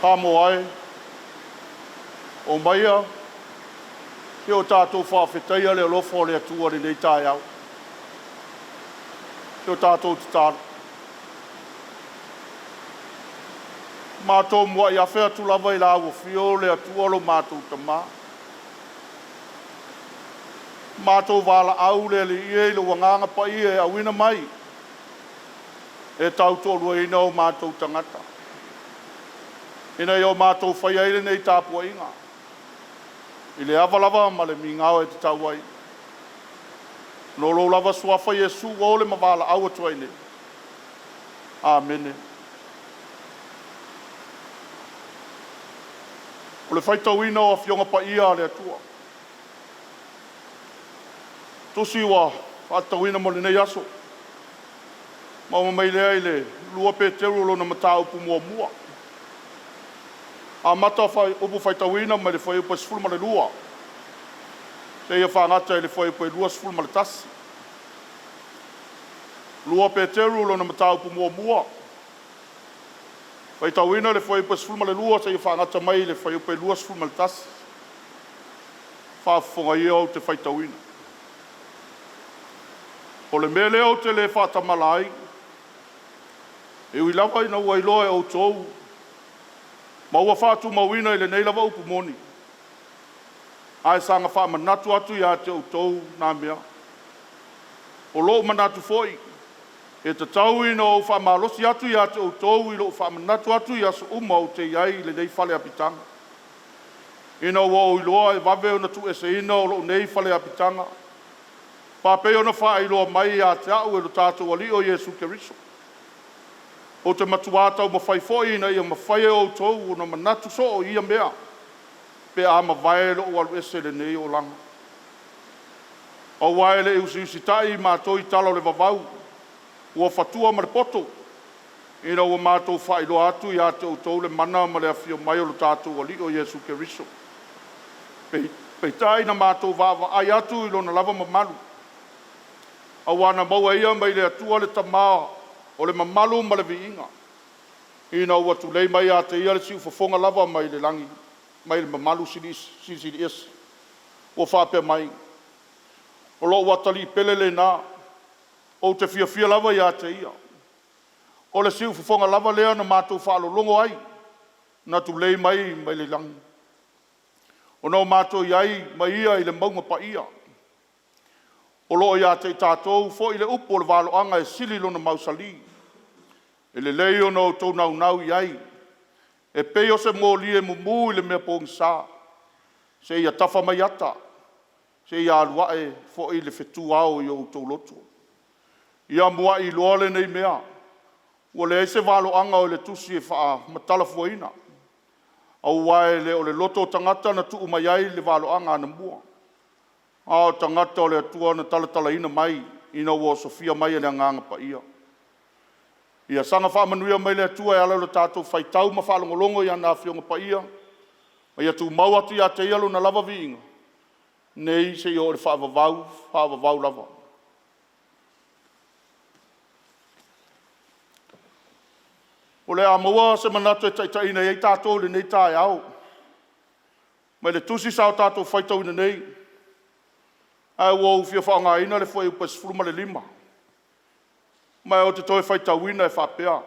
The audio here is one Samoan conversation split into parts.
Samoa e, omaia se i o tatou faafetaia le alofa o le Atua i lenei taeao. Se i o tatou tatalo. Matou muai afe atu lava i Lau Afio le Atua lo matou Tama. Matou valaau le Alii e i lou Agaga Paia e auina mai e tautoaluaina o matou tagata, ina ia o matou faia ai lenei tapuaiga i le ava lava ma le migao e tatau ai. No lou lava Suafa Iesu ua ole ma valaau atu ai nei. Amene. O le faitauina o Afioga Paia a le Atua. Tusi ua faatatauina mo lenei aso, maua mai lea i le 2 Peteru lona mataupu muamua. Amata upu faitauina mai le fuaiupu e 12 seia faagata i le fuaiupu e 21. 2 Peteru lona mataupu muamua, faitauina le fuaiupu e 12 seia faagata mai i le fuaiupu e 21. Faafofoga ia ou te faitauina. O le mea lea ou te le faatamala ai, e ui lava ina ua iloa e outou ma ua faatumauina i lenei lava upu moni, ae saga faamanatu atu ia te outou nā mea. O lou manatu foi, e tatau ina ou faamalosi atu ia te outou i lou faamanatu atu i aso uma ou te i ai i lenei fale apitaga, ina ua ou iloa e vave ona tuueseina o lou nei fale apitaga, faapei ona faailoa mai ia te au e lo tatou Alii o Iesu Keriso. Ou te matuā taumafai foi ina ia mafai e outou ona manatu soo i ia mea pe a mavae lou alu ese i lenei olaga. Aua e le i usiusitai matou i tala o le vavau ua fatua ma le poto, ina ua matou faailoa atu ia te outou le mana ma le afio mai o lo tatou Alii o Iesu Keriso. Peitai na matou vaavaai atu i lona lava mamalu, aua na maua e ia mai le Atua le Tama o le mamalu ma le viiga, ina ua tulei mai ia te ia le siufofoga lava mai le lagi mai le mamalu silisili ese, ua faapea mai, “O lou atalii pele lena, ou te fiafia lava ia te ia.” O le siufofoga lava lea na matou faalogologo ai na tulei mai mai le lagi, ona o matou i ai ma ia i le mauga paia. O lo o ia te i tatou foi le upu o le valoaga e sili lona mausali, e lelei ona outou naunau i ai e pei o se moli e mumu i le mea pogisa, seia tafa mai ata, seia alu ae foi le fetu ao i o outou loto. Ia muai iloa lenei mea, ua leai se valoaga o i le tusi e faamatalafuaina, aua e le o le loto o tagata na tuu mai ai le valoaga anamua, a o tagata o le Atua na talatalaina mai ina ua osofia mai e le Agaga Paia. Ia saga faamanuia mai le Atua e ala i lo tatou faitau ma faalogologo i ana Afioga Paia, ma ia tumau atu ia te Ia lona lava viiga, nei seia oo i le faavavau, faavavau lava. O le a maua se manatu e taitaiina ai tatou i lenei taeao mai le tusi sa o tatou faitauina nei, ae ua ou fia faaaogaina le fuaiupu e 15, ma ou te toe faitauina e faapea: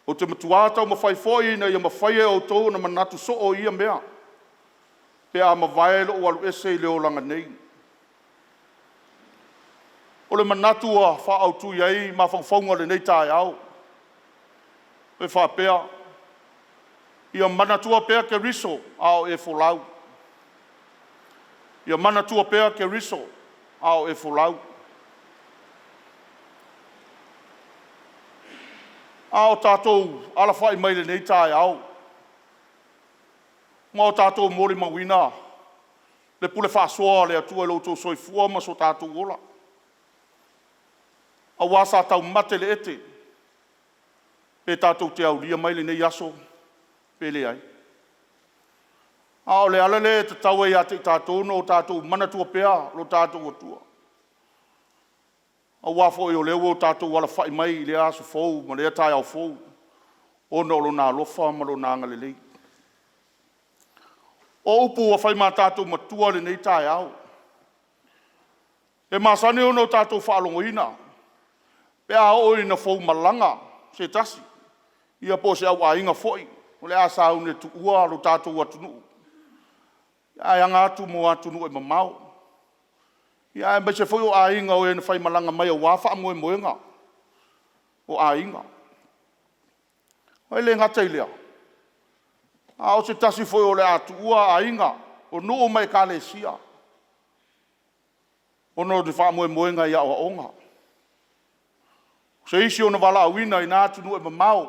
Ou te matua taumafai foi ina ia mafai e outou ona manatu soo i ia mea pe a mavae lou alu ese i le olaga nei. O le manatu ua faaautu i ai mafaufauga o lenei taeao e faapea, ia manatua pea Keriso a o e folau. Ia manatua pea Keriso a o e folau. A o tatou alafai mai lenei taeao ma o tatou molimauina le pule faasoa a le Atua i lo outou soifua ma so tatou ola, aua sa taumate i le ete pe tatou te aulia mai lenei aso pe leai. A o le ala lea e tatau ai ia te i tatou ona o tatou manatua pea lo tatou Atua, aua foi o lea ua tatou alafai mai i lea aso fou ma lea taeao fou ona o Lona alofa ma Lona agalelei. O upu ua fai ma tatou matua i lenei taeao, e masani ona tatou faalogoina pe a oo ina foumalaga se tasi, ia po o se auaiga foi o le a sauni e tuua lo tatou atunuu ae aga atu mo atunuu e mamao, aemaise foi o aiga o e na faimalaga mai aua faamoemoega o aiga. E le gata i lea, a o se tasi foi o le a tuua aiga, o nuu ma ekalesia ona o ni faamoemoega i aoaoga, o se isi ona valaauina i na atunuu e mamao,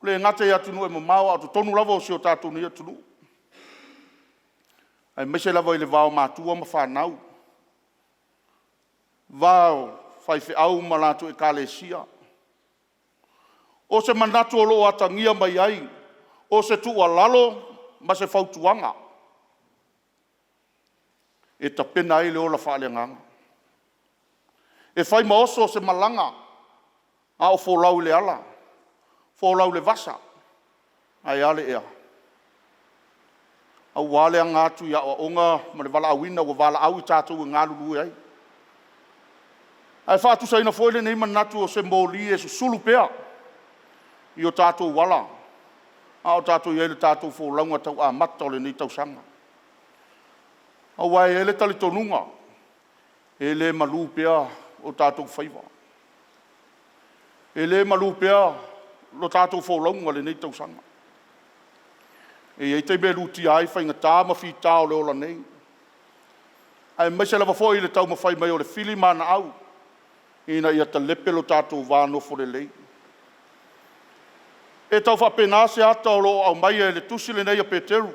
e le gata i atunuu e mamao a o totonu lava o si o tatou nei atunuu, aemaise lava i le va o matua ma fanau, va o faifeau ma latou ekalesia. O se manatu o lo o atagia mai ai o se tuualalo ma se fautuaga e tapena ai le ola faaleagaga. E fai ma oso se malaga a o folau i le ala, folau i le vasa, ae a le ea? Aua le aga atu i aoaoga ma le valaauina ua valaau i tatou e galulue ai. Ae faatusaina foi lenei manatu o se moli e susulu pea i o tatou ala a o tatou i ai i le tatou folauga tau amata o lenei tausaga. Aua e i ai le talitonuga, e le malu pea o tatou faiva, e le malu pea le tatou folauga i lenei tausaga. E i ai taimi e lutia ai faigata ma fita o le ola nei, aemaise lava foi le taumafai mai o le fili ma ana au ina ia talepe lo tatou va nofo lelei. E tau faapena se ata o lo o aumaia e le tusi lenei a Peteru,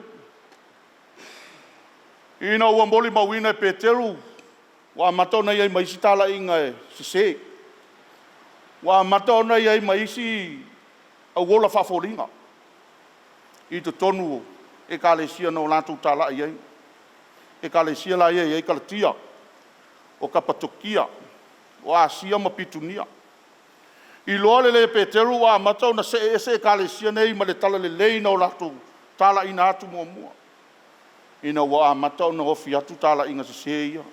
ina ua molimauina e Peteru ua amata ona i ai ma isi talaiga e sese, ua amata ona i ai ma isi auola faafoliga i totonu o ekalesia na o latou talai i ai, ekalesia la ia e i ai Kalatia, o Kapatokia, o Asia ma Pitunia. Iloa lelei e Peteru ua amata ona see ese ekalesia nei ma le talalelei na o latou talaiina atu muamua, ina ua amata ona ofi atu talaiga sese ia.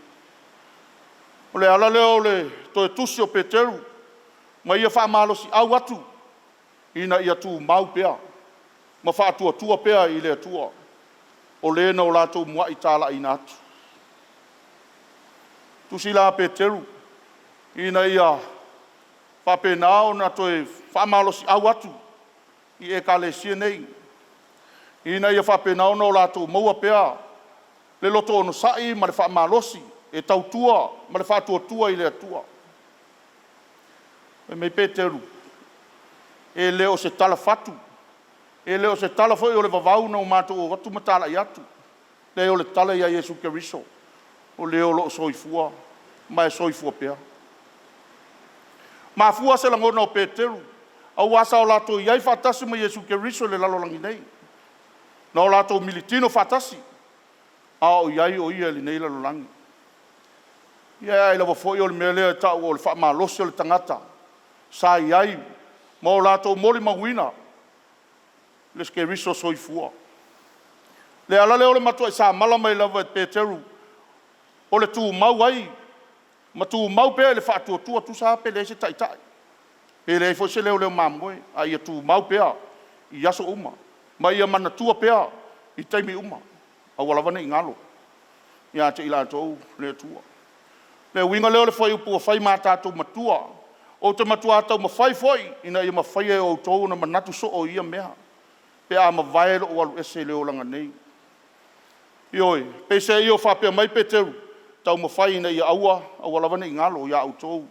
O le ala lea o le toe tusi o Peteru ma ia faamalosiau atu ina ia tumau pea ma faatuatua pea i le Atua, o le na o latou muai talaiina atu. Tusi la a Peteru ina ia faapena ona toe faamalosiau atu i ekalesia nei, ina ia faapena ona latou maua pea le loto onosai ma le faamalosi e tautua ma le faatuatua i le Atua. Fai mai Peteru, e le o se tala fatu, e le o se tala foi o le vavau na matou o atu ma talai atu. Leai o le tala ia Iesu Keriso, o le o lo o soifua ma e soifua pea. Mafua se lagona o Peteru, aua sa o latou i ai faatasi ma Iesu Keriso i le lalolagi nei, na o latou militino faatasi, a o i ai o Ia i lenei lalolagi. Ia ai lava foi o le mea lea e tau o le faamalosi o le tagata sa i ai ma o latou molimauina le Keriso soifua. O le ala lea o le matuai samala mai lava e Peteru o le tumau ai ma tumau pea i le faatuatua, tusa lava pe leai se taitai, pe leai foi se leoleo mamoe, a ia tumau pea i aso uma ma ia manatua pea i taimi uma, aua lava ne i galo ia te i latou le Atua. O le uiga lea o le fuaiupu ua fai ma tatou matua. Ou te matua taumafai foi ina ia mafai e outou ona manatu soo i ia mea pe a mavae lou alu ese i le olaga nei. Ioe, peiseai o faapea mai Peteru, taumafai ina ia aua, aua lava ne i galo ia outou,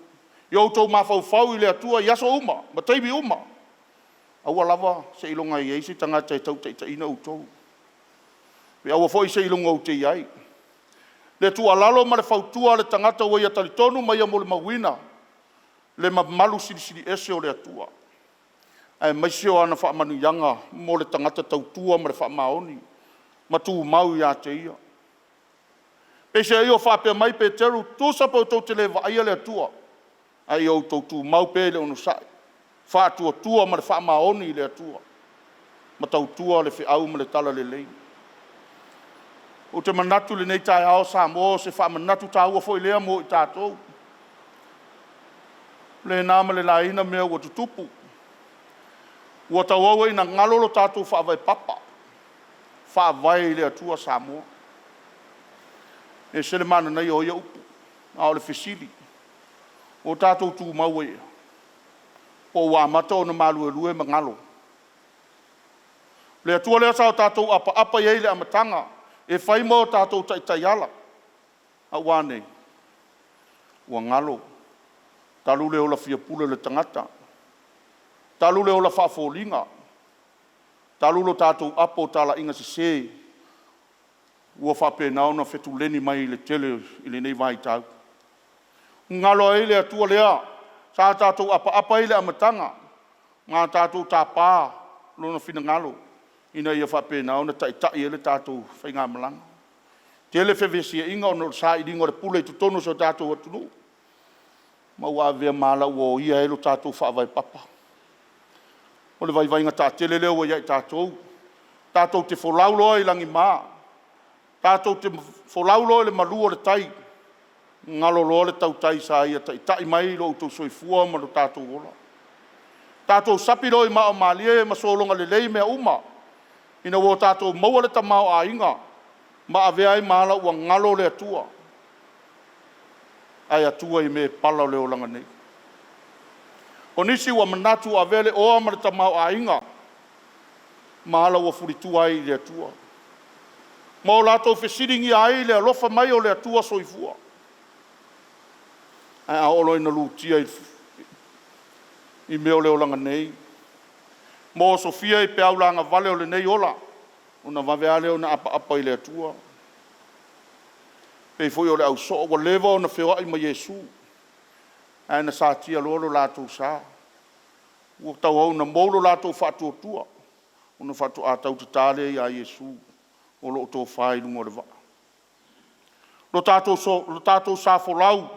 ia outou mafaufau i le Atua i aso uma ma taimi uma. Aua lava seiloga e i ai se tagata e tautaitaiina outou. Pe aua foi seiloga ou te i ai. Le tuualalo ma le fautua a le tagata ua ia talitonu ma ia molimauina le mamalu silisili ese o le Atua, aemaise o ana faamanuiaga mo le tagata tautua ma le faamaoni ma tumau ia te Ia. Peiseai o faapea mai Peteru, tusa pe outou te le vaaia le Atua, a ia outou tumau pea i le onosai, faatuatua ma le faamaoni i le Atua ma tautua le feau ma le talalelei. Ou te manatu i lenei taeao Samoa, o se faamanatu taua foi lea mo i tatou, le na ma le laina mea ua tutupu, ua tauau ina galo lo tatou faavae papa, Faavae i le Atua Samoa. E ese le mananaia o ia upu, a o le fesili, ua tatou tumau ai ea? Po o ua amata ona maluelue ma galo? Le Atua lea sa o tatou apaapa i ai i le amataga e fai mo tatou taiala, a ua a nei? Ua galo, talu le ola fiapule o le tagata, talu le ola faafoliga, talu lo tatou apo o talaiga sese ua faapena ona fetuleni mai i le tele i lenei vaitau. Galo ai le Atua lea sa tatou apaapa ai i le amataga ma tatou tapa Lona finagalo ina ia faapena ona taitai ai le tatou faigamalaga. Tele fevesiaiga ona o le sailiga o le pule i totonu o si o tatou atunuu, ma ua avea ma ala ua oia ai lo tatou faavae papa. O le vaivaiga taatele lea ua ia i tatou, tatou te folau loa i lagima, tatou te folau loa i le malu o le tai, galo loa le tautai sa ia taitai mai lo outou soifua ma lo tatou ola. Tatou sapi loa i maa o malie ma sologa lelei mea uma ina ua tatou maua le tamaoaiga ma avea ai ma ala ua galo le Atua, ae atua i mea e pala o le olaga nei. O nisi ua manatu ua avea le oa ma le tamaoaiga ma ala ua fulitua ai i le Atua, ma o latou fesiligia ai le alofa mai o le Atua Soifua. Ae a oo loa ina lutia i mea o le olaga nei, ma osofia i peau lagavale o lenei ola, ona vave lava lea ona apaapa i le Atua. E pei foi o le ausoo ua leva ona feoai ma Iesu, ae na satia loa lo latou sa, ua tauau ina mou lo latou faatuatua, ona faatoa tautatā lea ia Iesu o lo o tofa i luga o le vaa. Lo tatou sa folau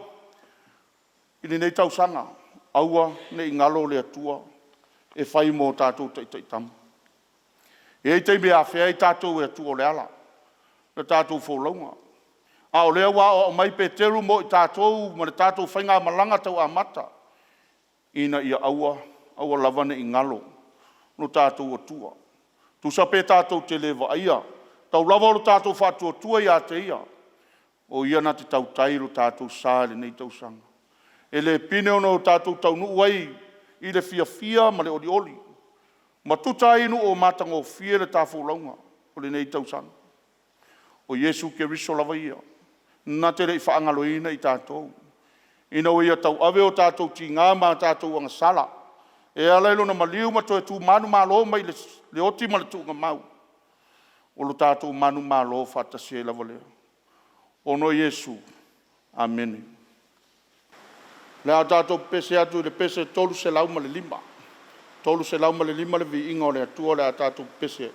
i lenei tausaga, aua ne i galo le Atua e fai mo tatou taitaitama. E i ai taimi e afea ai tatou e Atua, o le ala o le tatou folauga. A o lea ua aoao mai Peteru mo i tatou ma le tatou faigamalaga tau amata, ina ia aua, aua lava ne i galo lo tatou Atua. Tusa pe tatou te le vaaia, tau lava o le tatou faatuatua ia te Ia, o Ia na te tautai lo tatou sa i lenei tausaga. E le pine ona tatou taunuu ai i le fiafia ma le olioli ma tuta ai i nuu o matagofie le ta folauga o lenei tausaga. O Iesu Keriso lava ia, na te le i faagaloina i tatou, ina ua Ia tauave o tatou tiga ma a tatou agasala e ala i lona maliu ma toe tu manumalo mai le oti ma le tuugamau, o lo tatou manumalo faatasi ai lava lea. Ono Iesu. Amene. O le a tatou pepese atu i le pese 305, 305 le viiga o le Atua o le a tatou pepese ai.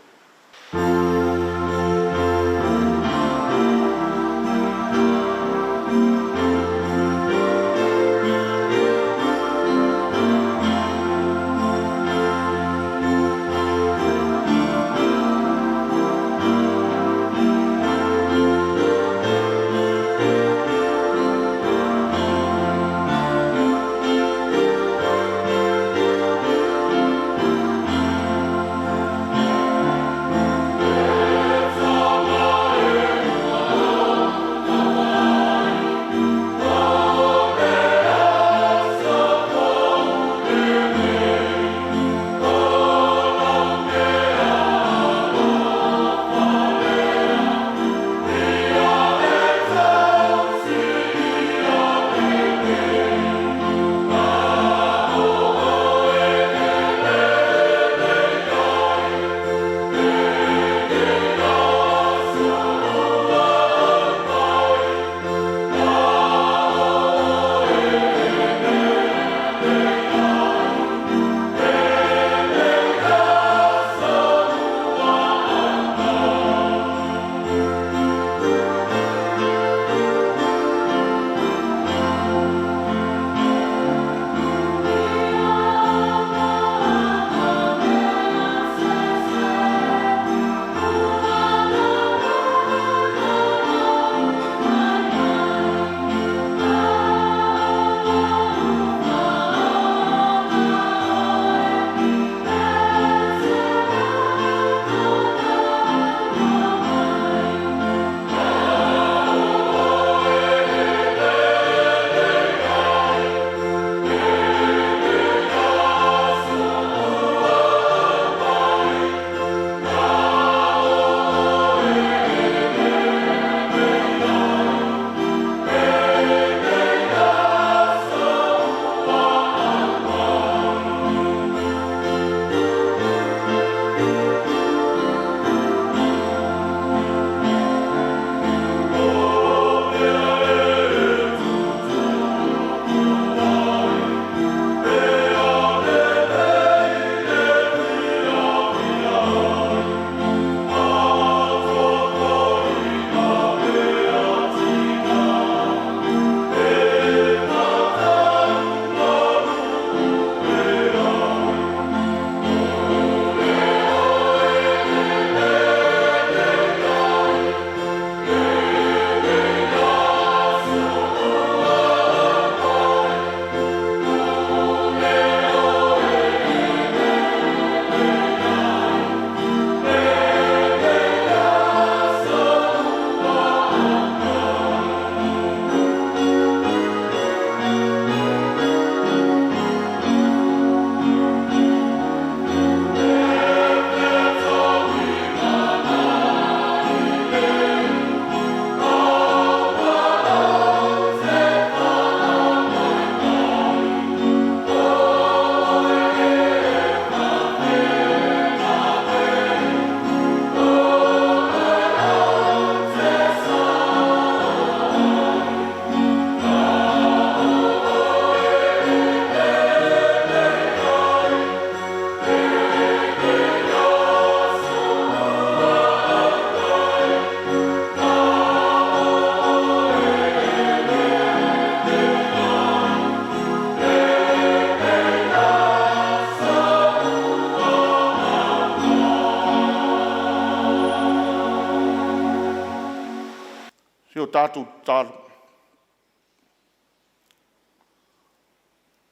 tatou tatalo.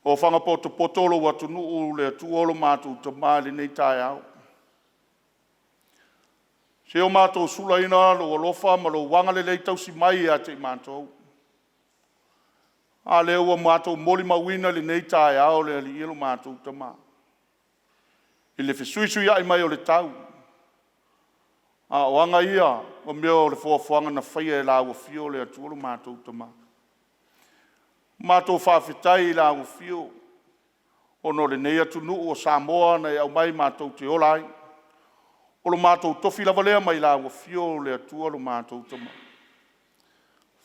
O faga potopoto lou atunuu le Atua lo matou Tama i lenei taeao. Se o matou sulaina lou alofa ma lou agalelei tausi mai ia te i matou. A lea ua matou molimauina lenei taeao le Alii e lo matou Tama, i le fesuisuiai mai o le tau, a o aga ia o mea o le foafoaga na faia e lau Afio le Atua lo matou Tama. Matou faafetai i lau Afio ona o lenei atunuu o Samoa na e aumai matou te ola ai. O lo matou tofi lava lea mai lau Afio le Atua lo matou Tama.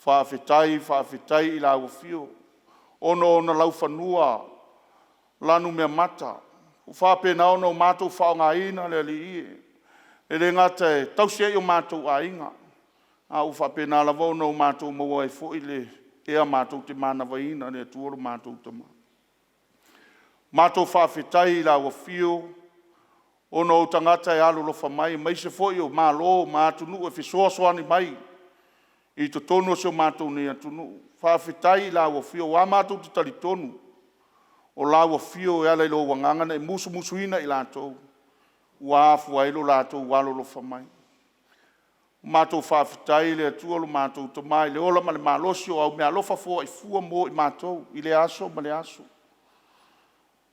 Faafetai, faafetai i lau Afio ona o laufanua lanumeamata ua faapena ona matou faaaogaina le Alii e, e le gata e tausi ai o matou aiga, a ua faapena lava ona matou maua ai foi le ea matou te manavaina le Atua lo matou Tama. Matou faafetai i lau Afio ona o tagata e alolofa mai, aemaise foi o Malo ma atunuu e fesoasoani mai i totonu o si o matou nei atunuu. Faafetai i lau Afio, aua matou te talitonu o lau Afio e ala i lou Agaga na e musumusuina i latou ua afua ai lo latou alolofa mai. Matou faafetai i le Atua lo matou Tama i le ola ma le malosi o au meaalofa foai fua mo i matou i lea aso ma lea aso.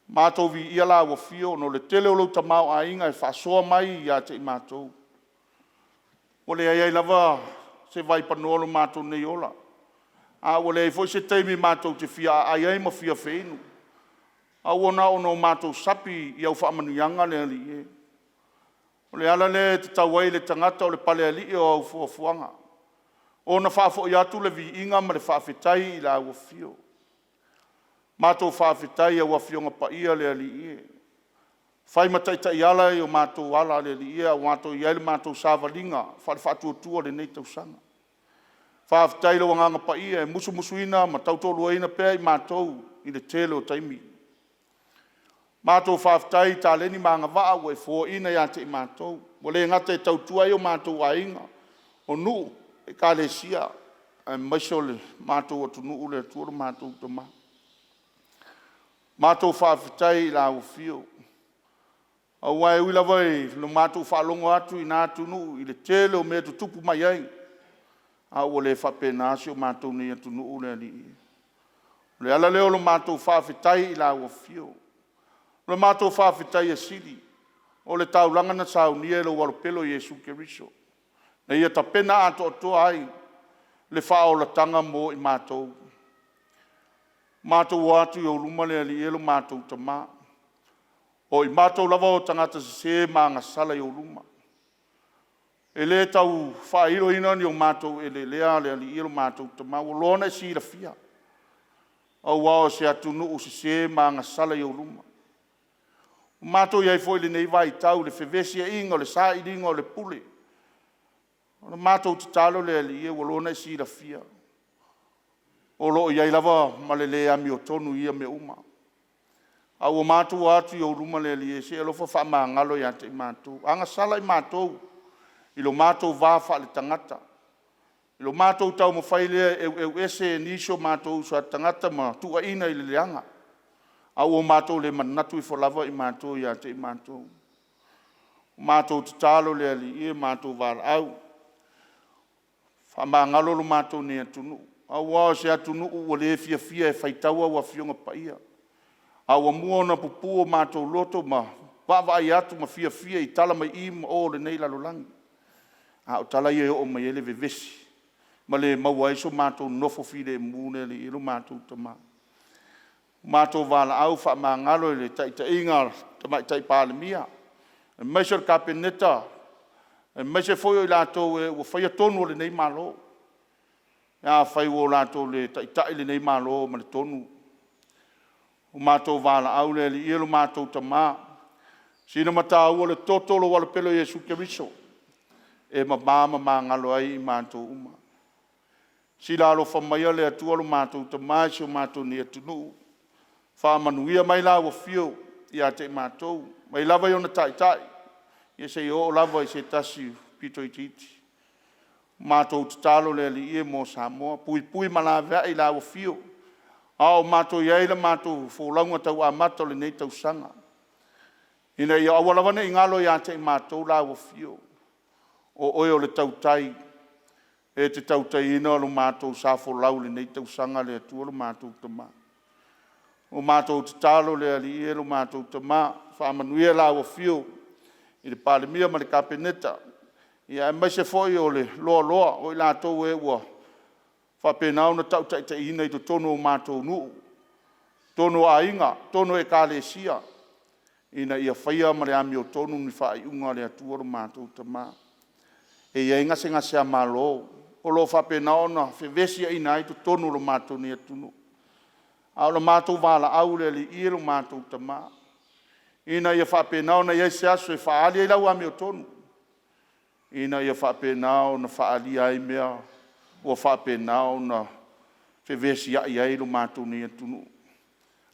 Matou viia lau Afio ona o le tele o lou tamaoaiga e faasoa mai ia te i matou. Ua leai ai lava se vaipanoa o lo matou nei ola, a ua leai foi se taimi matou te fia aai ai ma fia feinu, a ua na ona matou sapi i au faamanuiaga le Alii e. O le ala lea e tatau ai i le tagata o le palealii o au fuafuaga ona faafoi atu le viiga ma le faafetai i lau Afio. Matou faafetai i au Afioga Paia le Alii e, fai ma taitaiala i o matou ala le Alii e, a ua matou i ai i le matou savaliga faale-Faatuatua i lenei tausaga. Faafetai i lou Agaga Paia e musumusuina ma tautoaluaina pea i matou i le tele o taimi. Matou faafetai i taleni ma agavaa ua e foaina ia te i matou, ua le gata e tautua ai o matou aiga, o nuu, ekalesia, aemaise o le matou atunuu le Atua lo matou Tama. Matou faafetai i lau Afio, aua e ui lava i lo matou faalogo atu i na atunuu i le tele o mea e tutupu mai ai, a ua le faapena si o matou nei atunuu le Alii. O le ala lea o le matou faafetai i lau Afio. O le matou faafetai e sili o le taulaga na saunia e lou Alopelo Iesu Keriso na Ia tapena atoatoa ai le faaolataga mo i matou. Matou o atu i ou luma le Alii e lo matou Tama, o i matou lava o tagata sese ma agasala i ou luma. E le tau faailoina ni o matou eleelea le Alii e lo matou Tama, ua loa ona e silafia, aua o se atunuu sese ma agasala i ou luma. Ua matou i ai foi i lenei vaitau i le fevesiaiga o le sailiga o le pule. O le matou tatalo le Alii e, ua loa ona e silafia, o lo o i ai lava ma le le amiotonu i ia mea uma. A ua matou o atu i ou luma le Alii e, se i e alofa faamagalo ia te i matou. Agasala i matou i lo matou va faaletagata, i lo matou taumafai lea e eueu ese nisi o matou uso a tagata ma tuuaina i le leaga, a ua matou le manatu ifo lava i matou ia te i matou. Matou tatalo le Alii e, matou valaau, faamagalo lo matou nei atunuu, aua o se atunuu ua le fiafia e faitau au Afioga Paia, a ua mua ona pupu o matou loto ma vaavaai atu ma fiafia i tala mai i ma o o lenei lalolagi. A o tala ia e oo mai ai le vevesi ma le maua ai so matou nofo filemu le Alii e lo matou Tama. Matou valaau faamagalo i le taitaiga a le Tamaitai Palemia aemaise o le Kapeneta, aemaise foi o i latou e ua faia tonu o lenei Malo. Afai ua latou le taitai lenei Malo ma le tonu, ua matou valaau le Alii e lo matou Tama, sina mataua le toto o lou Alopelo Iesu Keriso e mama ma magalo ai i matou uma. Sila alofa maia le Atua lo matou Tama i si o matou nei atunuu, faamanuia mai lau Afio ia te i matou, mai lava i ona taitai seia oo lava i se tasi pito itiiti. Matou tatalo le Alii e mo Samoa, puipui ma laveai i lau afio a o matou i ai le matou folauga tau amata o lenei tausaga, ina ia aua lava ne i galo ia te i matou lau afio, o oe o le tautai e te tautaiina lo matou sa folau i lenei tausaga le Atua lo matou Tama. O matou tatalo le Alii e lo matou Tama, faamanuia lau afio i le Palemia ma le Kapeneta, aemaise foi o le loaloa o i latou e ua faapena ona tautaitaiina i totonu o matou nuu, totonu o aiga, totonu o Ekalesia, ina ia faia ma le amiotonu ni faaiuga a le Atua lo matou Tama. E i ai gasegase a malo o lo o faapena ona fevesiaina ai totonu o lo matou nei atunuu, a o le matou valaau le Alii e lo matou Tama, ina ia faapena ona i ai se aso e faaali ai lau amiotonu, ina ia faapena ona faaalia ai mea ua faapena ona fevesiai ai lo matou nei atunuu.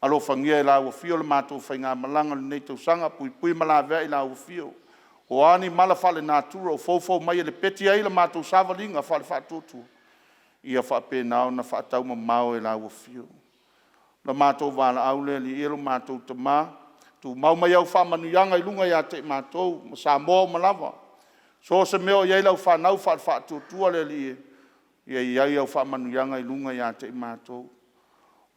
Alofagia e lau afio le matou faigamalaga i lenei tausaga, puipui ma laveai i lau afio. O a ni mala faalenatura ua foufou mai e lepeti ai la matou savaliga faale-faatuatua, ia faapena ona faataumamao e lau afio. O le matou valaau lea Alii e lo matou Tama, tumau mai au faamanuiaga i luga ia te i matou ma Samoa uma lava. So o se mea o i ai lau fanau faale-Faatuatua le Alii e, ia i ai au faamanuiaga i luga ia te i matou.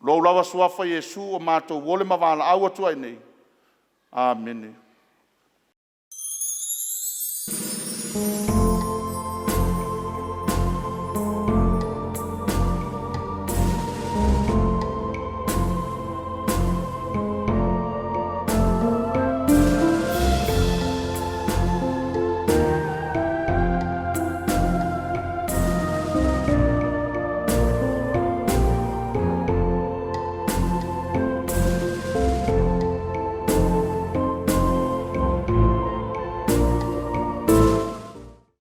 I lou lava suafa Iesu ua matou ole ma valaau atu ai nei, Amene.